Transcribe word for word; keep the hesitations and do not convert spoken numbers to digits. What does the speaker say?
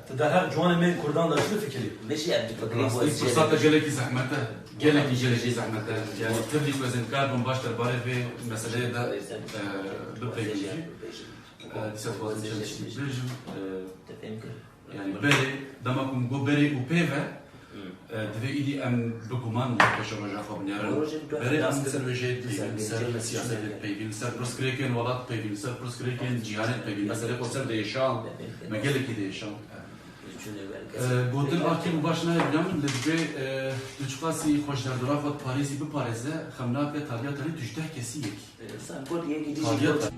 Tu derheq ciwanê me yên Kurdan de çi difikirî? Min jî ev difikirî Rastî wezîr. Firsata gelekî zehmet e. Gelekî gelekî zehmet e. Yani tirlî ku ez ê nikaribim baş derbarê vê meseleyê de e, bipeyivî. E, dîsa dixwazim çend tiştî bibêjim. E, yani berê, dema ku min got berê û pê ve, e, divê îdî em bi guman pêşeroja xwe binêrin. Berê em ser wêjeyê dipeyvîn, ser siyasetê dipeyvîn, ser pirsgirêkên welat dipeyvîn, ser pirsgirêkên cîhanê dipeyvîn. Meselê xwe ser diêşan, me gelekî diêşan. E, gotin a kêm û baş nayê bîra min, lê divê, e, tu çiqasî xwe ji derdora xwe diparêzî, biparêze, xem nake, taliya tenê tu ji deh kesî yekî. Taliya tenê.